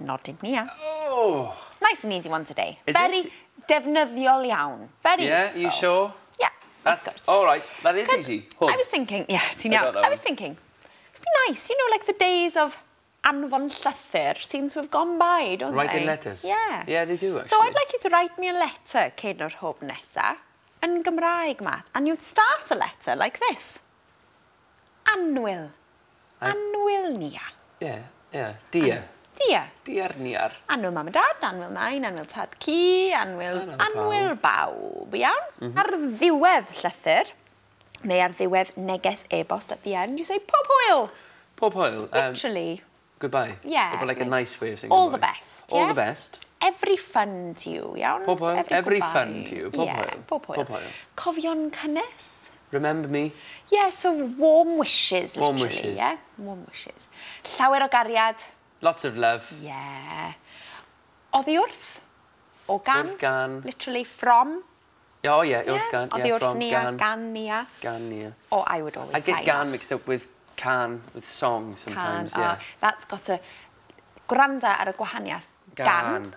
Nodyn Nia. Oh! Nice and easy one today. Is Very it? Defnyddiol iawn. Very Yeah, useful. you sure? Yeah, of That's course. all right. That is 'Cause easy. Hwb. I was thinking, yeah, ti'n I iawn. got that I was one. thinking, it'd be nice, like the days of anfon llythyr seem to have gone by, don't Writing they? Letters. Yeah. Yeah, they do, So I'd actually. Like you to write me a letter cyn yr hwb nesa, yn Gymraeg, Matt, and you'd start a letter like this. Annwyl. Annwyl Nia. Yeah. Dear. Dear. Dear Nia. Annwyl Mam and Dad, annwyl Nain, annwyl Tad Cu, annwyl, Annwyl annwyl bawb, iawn? Ar ddiwedd llythyr, neu ar ddiwedd neges e-bost at the end, you say "Pob hwyl." Pob hwyl. Literally, Goodbye. Yeah, But like a like, nice way of saying all goodbye. The best, All yeah? the best. Every fun to you, iawn? Pob hwyl. Every goodbye. fun to you. Pob Yeah, hwyl. pob hwyl. Pob hwyl. Cofion cynnes. Remember me. Yeah, so warm wishes, Warm literally, wishes. Yeah? Warm wishes. Llawer o gariad. Lots of love. Yeah. Oddi wrth. O gan. Wrth gan. Literally from. Oh, yeah, wrth gan. Oddi Yeah, wrth from Nia, gan. Gan Nia. Gan Nia. Or I would always I get sign gan off. Mixed up with can, with song sometimes, Can. Yeah. That's got a... Gwranda ar y gwahaniaeth. Gan.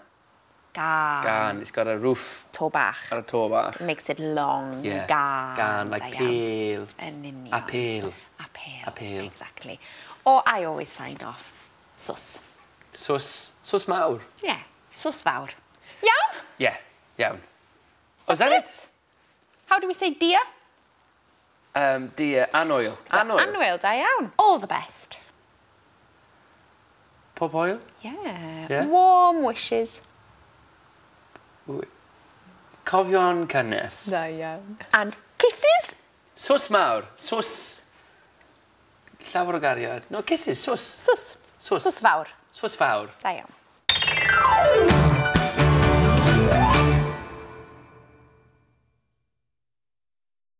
Gan. Gan. It's got a roof To bach. ar y to bach. Makes it long. Yeah. Gan. Gan, like Da iawn. Pêl. Yn union. Apêl. Apêl. Apêl. Exactly. Or I always sign off. Sws. Sws. Sws mawr. Yeah. Sws fawr. Iawn? Yeah, iawn. Oh, is that it? How do we say "dear"? Dear, annwyl. Annwyl. Annwyl, da iawn. All the best. Pob hwyl? Yeah. Yeah. Warm wishes. Cofion cynnes. Da iawn. And kisses? Sws mawr. Sws. Llawer o gariad. No, kisses. Sws. Sws. Sws. Sws fawr. Sws fawr. Da iawn.